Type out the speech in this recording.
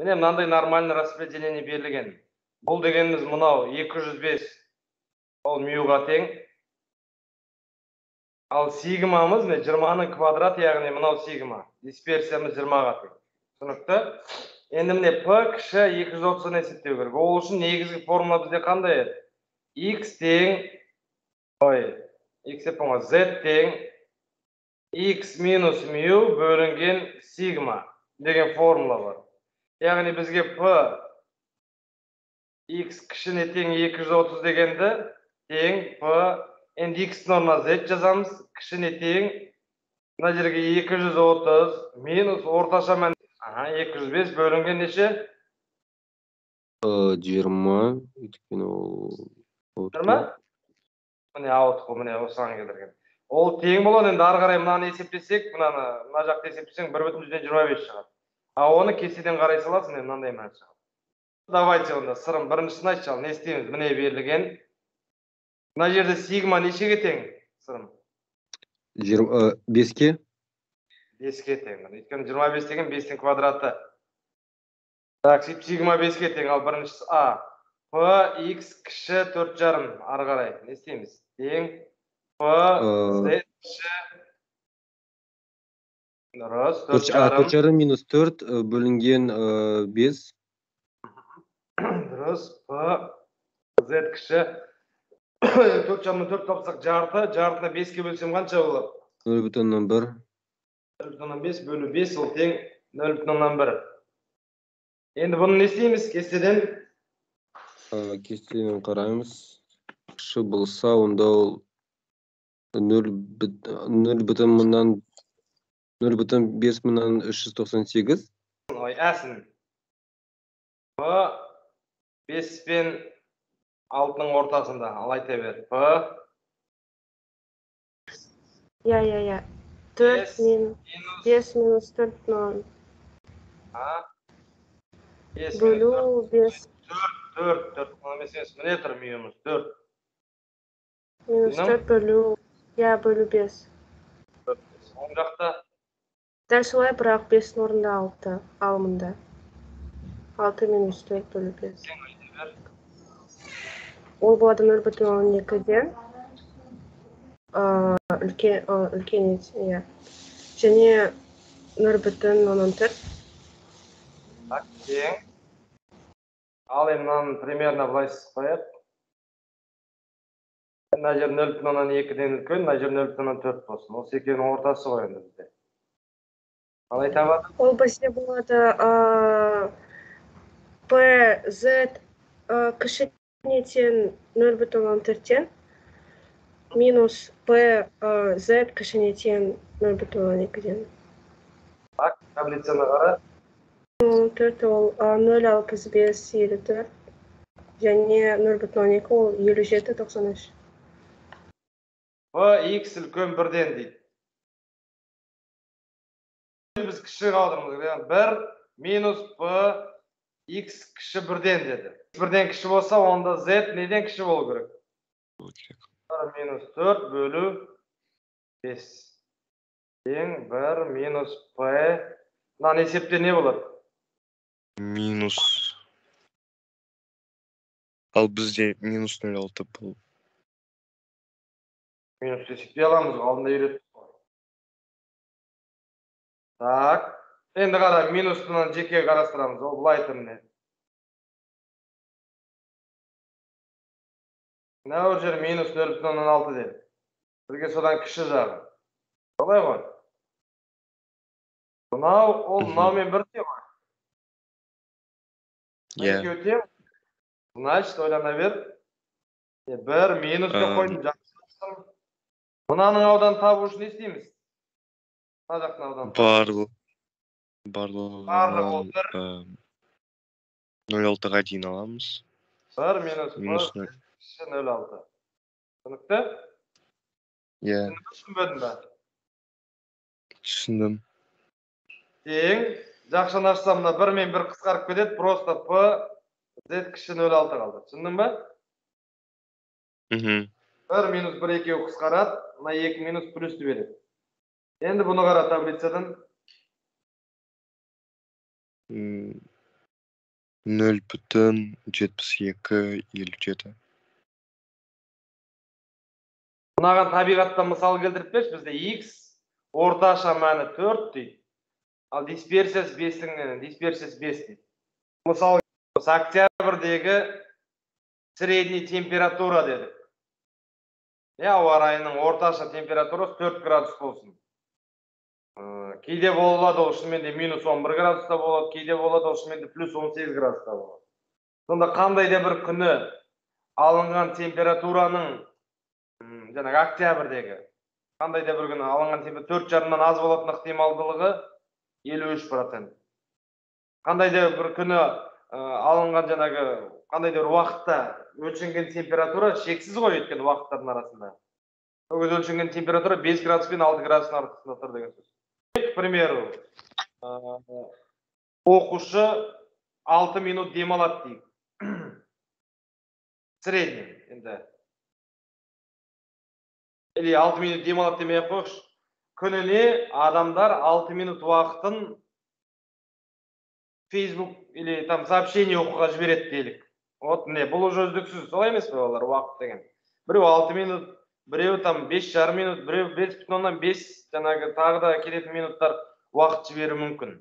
Міне, мынандай нормальный распределение берілген. Бұл дегеніміз мынау 205, ол мюға тең. Ал сигмамыз міне 20-ның квадраты, яғни мынау сигма. Дисперсиямыз 20-ға тең. Түсінікті? Енді міне P кіші 230-ны есептеу керек. Ол үшін негізгі формула бізде қандай еді? X тең, ой, X деп қойма, Z тең X минус мю бөлінген сигма деген формула бар. Яғни бізге P X кішіне тең 230 дегенді тең P, енді X орнына Z жазамыз, кішіне тең мына жерге 230 минус орташа мән, 205 бөлінген неше? 20, өйткені ол 20? Міне ауытқу, міне осыған келтірген. Ол тең болады, енді ары қарай мынаны есептесек, мынаны мына жақта есептесең 1,25 шығады. А оны кестеден қарай саласың, міне мынандай мән шығады. Давайте онда сырым біріншісін айтшы, ал не істейміз? Міне берілген. Мына жерде сигма нешеге тең, сырым? 5-ке. 5-ке тең. Өйткені 25 деген 5-тің квадраты. Так, сөйтіп сигма 5-ке тең, ал біріншісі А. P, X кіші 4,5 ары қарай. Не істейміз? Тең P, Z кіші. Дұрыс, төрт жарым. 4,5 минус 4 бөлінген 5. Дұрыс, P, Z кіші. 4,5-дан 4 тапсақ жарты, жартыны 5-ке бөлсем қанша болады? 0,1. 0,5 бөлу 5, ол тең 0,1. Енді бұны не істейміз кестеден? Кестеден қараймыз. Кіші болса, онда ол 0,5398. Ой, әсін. П 5 пен 6-ның ортасында, ал айта бер. П. Я, я, я. 4 минус 5 минус 4, 0. Бөлу 5. 4, 4, 4, міне тұр минус 4. Минус 4 бөлу, я бөлу 5. Оң жақта? Дәл солай, бірақ 5-дің орнында 6, ал мында. 6 минус 4 бөлу 5. Ол болады 0,2-ден үлкен, иә. Және 0,4. Так, тең. Ал енді мынаны примерно былай сызып қояйық. Мына жер 0,2-ден үлкен, мына жер 0,4 болсын. Осы екеуінің ортасы ғой енді бізде. Қалай табады? Ол бізде болады P, Z кіші тең 0,4-тен минус P, Z кіші тең 0,2-ден. Так, таблицаны қара. 4 ол 0,65 54 және 0,2 ол 57 93. P, X үлкен 1-ден дейді. Біз кіші қалдырмыз. 1 минус P, X кіші 1-ден деді. 1-ден кіші болса, онда Z неден кіші болу керек? 1 минус 4 бөлу 5. Тең 1 минус P. Мынаны есепте не болады? Минус. Ал бізде минус 0,6 бұл. Минус есептей аламыз, алдында үйреттік қой. Так, енді қара, минустынан жеке қарастырамыз. Ол былай тұр міне. Мына бір жер минус 0,6 деді. Бізге содан кіші жағы. Солай ғой. Мынау, ол мынаумен бірдей ғой. Иә. Екеуі тең. Значит, ойлана бер. 1 минус деп қойдым, жақсы. Мынаның ауданын табу үшін не істейміз? Мына жақтың ауданын. Барлығынан Барлығы ол бір. 0,6-ға дейін аламыз. 1 минус Минус P 0. кіші 0,6. Түсінікті? Иә. Түсінбедің бе? Түсіндім. Тең. Жақшаны ашсам, мына 1 мен 1 қысқарып кетеді, просто P, Z кіші 0,6 қалды. Түсіндің бе? 1 минус 1 екеуі қысқарады, мына 2 минус плюсті береді. Енді бұны қара таблицадан. 0,7257. Мынаған табиғаттан мысал келтіріп берші. Бізде x орташа мәні 4 дейді, ал дисперсиясы 5-ің, дисперсиясы 5 дейді. Мысал, октябрьдегі средний температура дедік. Иә, ауа райының орташа температурасы 4 градус болсын. Кейде болады ол шынымен де минус 11 градуста болады, кейде болады ол шынымен де плюс 18 градуста болады. Сонда қандай да бір күні алынған температураның, жаңағы октябрьдегі қандай да бір күні алынған температура 4,5-дан аз болатын ықтималдылығы 53%. Қандай да бір күні алынған, жаңағы қандай да бір уақытта өлшенген температура шексіз ғой, өйткені уақыттардың арасында. Сол кезде өлшенген температура 5 градус пен 6 градустың арасында тұр деген сөз. К примеру, оқушы 6 минут демалады дейік. Средний енді. Или 6 минут демалады демей ақ қояйықшы. Күніне адамдар 6 минут уақытын Facebook или там сообщение оқуға жібереді делік. Вот міне, бұл уже үздіксіз, солай емес пе, балалар, уақыт деген. Біреу 6 минут, біреу там 5,5 минут, біреу 5,5, жаңағы тағы да келетін минуттар уақыт жіберуі мүмкін.